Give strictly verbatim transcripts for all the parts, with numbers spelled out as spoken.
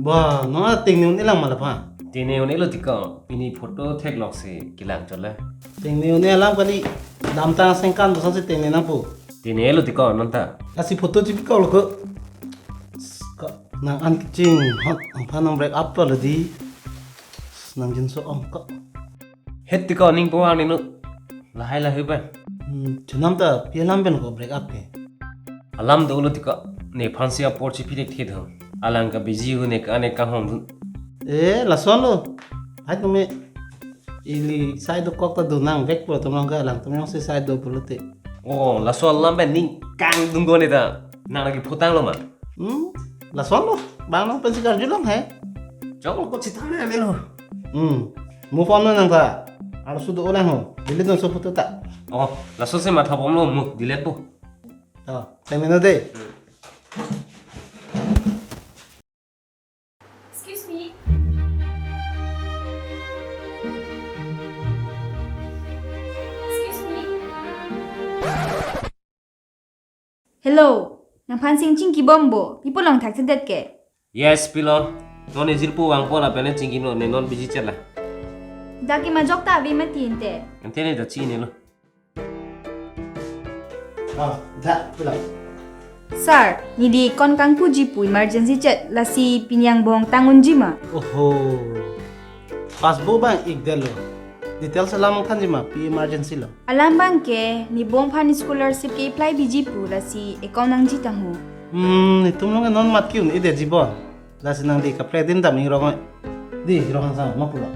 Wah, non tengne un-e lang ma la pha? Tengne un-elo tiko, pini photo theklongsi kelang chot le. Tengne un-e alam kali, damtang asengkan dosan si tengne nangpo. Tengnelo tiko non ta. Lasi photo chipikoklo ko. Ko nang an keching hot, nangphan nang break up lo di. Nang jinso ong ko. Het tiko ning po ang ninu. Lahai lahai pen. Hmm, chunam ta pi alam pen ko break up ke? Alam dolo tiko. Nephan si apor chipi dek thit ho. Alang ka busy ho ne ka ne kahong dun. Eh, lason lo. Hai tumi ili side dokok ta dun nang vek po tum long ka alang tum long si side do pulote. Oh, laso alam pen ning kangdun ko ne ta. Nang lagi phutanglo ma. Hmm, lason lo. Bang nang pensi karjulong he. Choklo ko chitang ne melo. Hmm, move on lo nang ta. Arloso do-o lang ho. Delete non so photo ta. Oh, laso si matha bomlo mu delete po. Oh, tengne un-e de. Excuse me. Excuse me. Hello, nangphan si chingkibom bo, pi pulo nang thakthedet ke? Yes, pilo. Non ejirpo vangpo lapen chingkino ne non busy chet la. Dak ke majok ta ave mati ante. Ante ne ta chinilo. Ah, da, pilo. Sir, neli account kangpuji pu emergency chet, lasi pini angbong tang unji ma? Oho. Passbook bang ik detlo. Details alam thanji ma, pi emergency lo? Alam bang ke, ne bong aphan scholarship ke apply biji pu, lasi account nangji tang ho. Hmm, netum long non mat ki un-e detji bo. Lasi nang di kaprek adim dam ingrong oi. Di, rong sang ma pulo.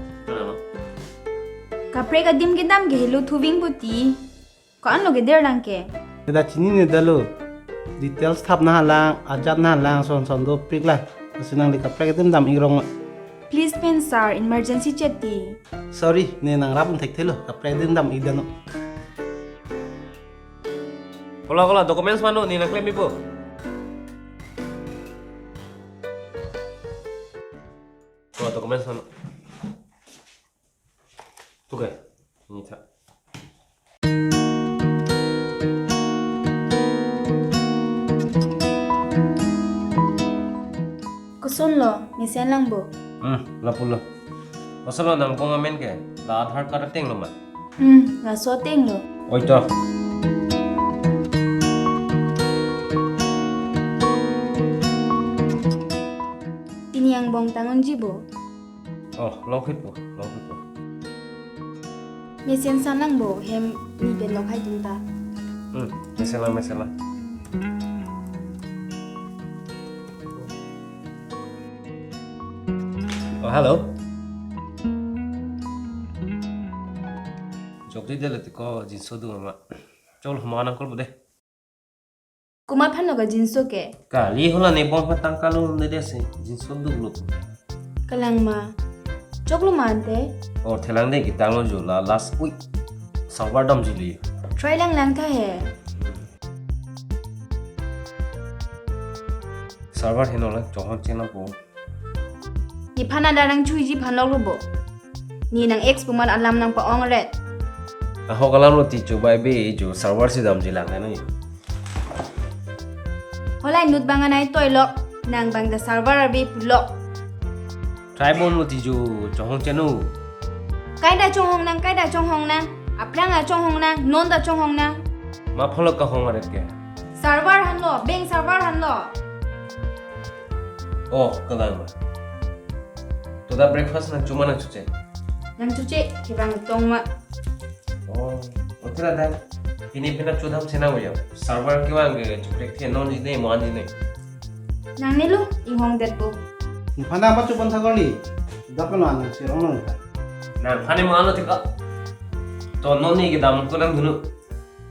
Kaprek adim kedam ke helo thuving puti. Ko-an lo keder lang ke? Da chinine detlo. Details thap nanglang, ajat nanglang, son son dopik la. Lasi nang di kaprek adim dam ingrong oi. Please pen sir, emergency chet ti. Sorry, ne nangrap un thekthelo, kaprek adim dam ik detnon. Kola kola documents mano ne nangklem ipo. Kola documents mano. Tuke. Ini tha. Koson lo, mesen lang bo. Hmm, lapulo. Koson lo nang bong amen ke? La Aadhaar card ateng lo ma? Hmm, laso ateng lo. Oi to. Pini angbong tang unji bo. Oh, longphit po, longphit po. Mesen san lang bo, hem ne pen longhai dun ta. Hmm, mesen lang, mesen lang. Oh, hello. Jokdi dele tiko jinso do ma. Chol homa nang call bo de. Komat aphan lo ka jinso ke? Kali hala ne bong aphan tangka lo ne desi jinso duklo. Kalang ma. Choklo ma ante? Oh, thelang de kitang lo jo la last week. Server damji li. Try lang lang tha he. Server heno la chohon chena po. Nephan adarang chuiji aphan lok lo bo. Ne nang ex pu amat alam nangpa-ong ret. Ahok alam lo ti chubai be chu server si damji lang nai. Halai inut bang anai toi lok, nang bang ta server ave pulok. Try bom lo ti chu chohong cheno. Kaita chohong nang, kaita chohong nang. Aphrang ta chohong nang, non ta chohong nang. Ma pholok kahong aret ke? Server aphan lo, bank server aphan lo. Oh, kalang ma. To da breakfast nang chuma nang chuche? Nang chuche, kevang tong ma. Oh, otra da. Pini pina chudam sena uya. Server kevang ke chuprek the non jine, mo an jine. Nangnelo, inghong det bo. Nephan dam pa chupon sagol ni. Dak no an sirong nang. Nangphan ne mo an lo tika. To non ni kedam ko nang dunu.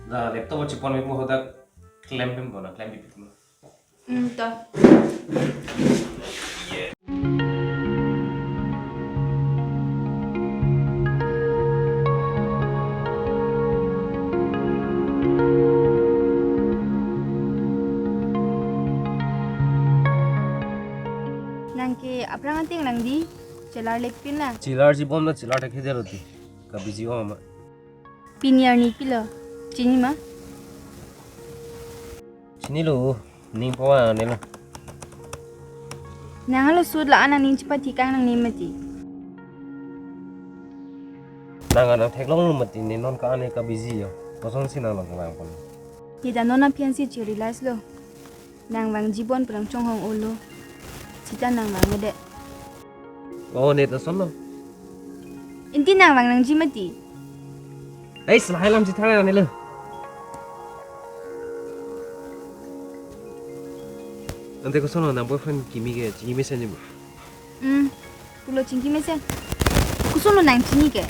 Da laptop chupon me mo hoda klem pem bona, klem bipit mo. Hmm, to. Nang ke aphrang ateng lang di, chelar lekpin la. Chelarji bom da chelar thekthedetlo ti. Ka busy o ma. Pini arni pilo, chini ma? Chinilo, ning pawa nelo. Nang alo sut la-an aning chepathikang nangne mati. Nang anang theklonglo mati, ne non ka-an ka busy yo. Kosonsi nang long vangpon? Ne ta non aphi ansi che-realize lo. Nang vangji bon pu nangchonghong-olo. Seta nang vangvedet. Oh, ne ta sonlo. Anti nang vang nangji mati. Ei, selahai lam si tharan nilo. Ante kosonlo nang boyfriend kimi ke, chingki mesen ji bo? Hmm, pulo chingki mesen. Kosonlo nang chini ke?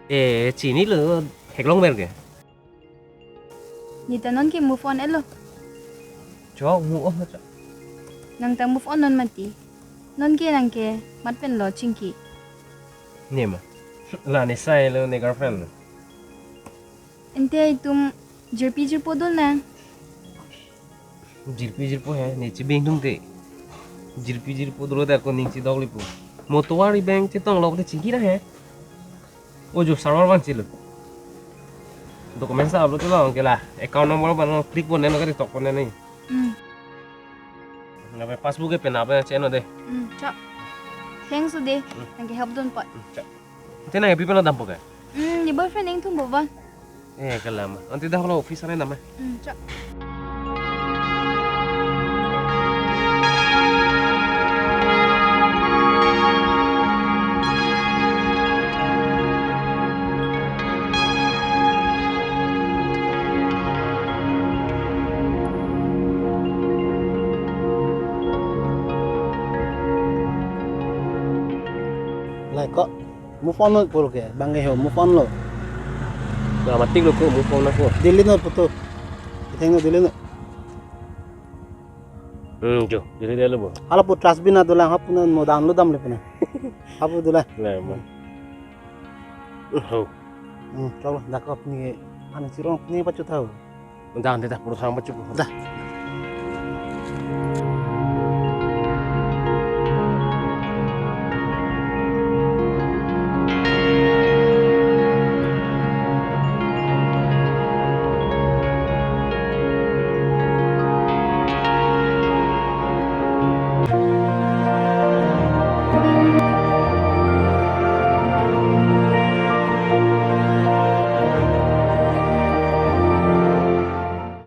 Eh, chinilo, theklongver ke. Ne ta non ke move on-etlo. Chok, move on chok. Nang ta move on non mati. Non ke nang ke mat pen lo chingki. Ne ma. La ne sai lo ne girlfriend lo. Ante itum jirpi jirpo dun nang. Jirpi jirpo he, ne chibeng tung te. Jirpi jirpo dolo te ako ning chidok lipo. Mo tovar ibeng chetong lok te chingki ra he. O jo server bang chilo. Document sa upload lo ke la. Account number bang click pon ne no ka tok pon ne. Hmm. Nang passbook ke pen apa cheno de. Hmm, chok. Thanks o de. Hmm. Nang ke help dun pot. Hmm, chok. Te nang pi pen lo dampo ke? Hmm, ne boyfriend ingthum bo ba. Eh, ke la ma. Ante dak lo office ane nama. Hmm, chok. Lai ko. Move on lo pulo ke, bang ke ho, move on lo. Dramatic lo ko, move on lo ko. Delete non putu. Itheng non delete non. Hmm, jo, delete lo bo. Hala pu trash bin adolang, hapu non mo download damle puna. Hapu dolang. Lah, mo. Ho. Hmm, chok lo, dak apni, ane chirong apni pachu tau. Dah, dah, dah, puro sang pachu. Dah.